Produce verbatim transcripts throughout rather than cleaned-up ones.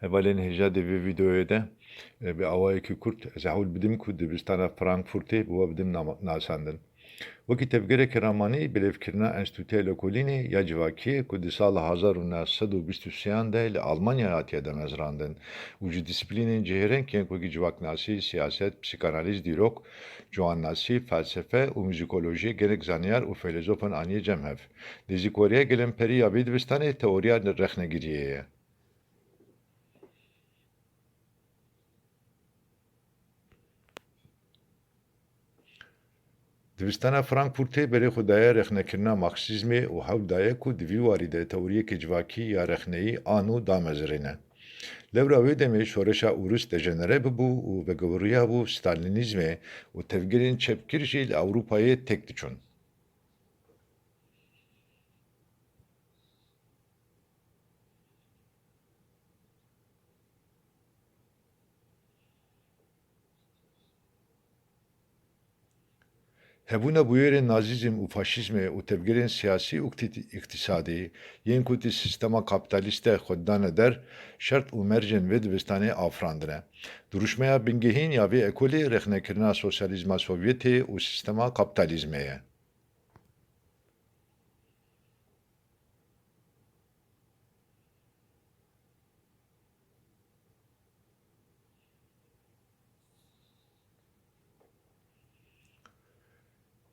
Hevalên hêja, di vê vîdeoyê de, e, bi awayekî kurt ez hewl bidim ku dibistana Frankfurtê bi we bidim nama-, nasandin. Wekî tevgereke ramanî, bilêvkirina Enstîtuya Lêkolînê ya Civakiyê ku di sala hezar û neh sed û bîst û sêyan de li Almanya hatiye damezrandin û ji dîsîplînên cihêreng yên wekî civaknasî, siyaset, psîkanalîz, dîrok, ciwannasî, felsefe û muzîkolojiyê gelek zanyar û feylezofan aniye cem hev. Nêzîkweriya gelemperî ya vê dibistanê teoriya rexnegiriyê ye. Dibistana Frankfurtê berê xwe daye rexnekirina Marksîzmê û hewl daye ku di vî warî de teoriyeke civakî ya rexneyî a nû damezirêne. Lewra wê demê şoreşa Ûris dejenere bibû û vegeweriyabû Stalînîzmê û tevgerên çepgir jî li Ewropayê têk diçûn. Hebûna bûyerên nazîzm û faşîzmê û tevgerên siyasî û îktî-, îktîsadî yên ku di sîstema kapîtalîst de xwe didane der, şert û mercên vê dibistanê afirandine. Dirûşmeya bingehîn ya vê ekolê rexnekirina sosyalîzma Sovyetê û sîstema kapîtalîzmê ye.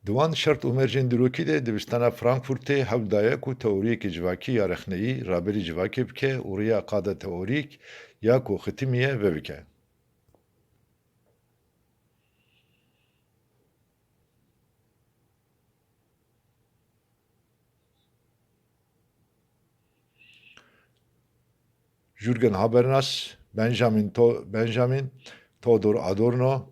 Di wan şert û mercên dîrokî de dibistana Frankfurtê hewl daye ku teoriyeke civakî ya rexneyî raberî civakê bike û rêya qada teorîk ya ku xitimiye vebike. Jürgen Habermas, Benjamin To-, Benjamin, Todor Adorno,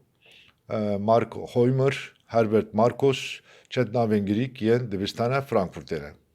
e, Mark Hoymer, Herbert Marcuse, çend navên girîk yên dibistana Frankfurtê ne.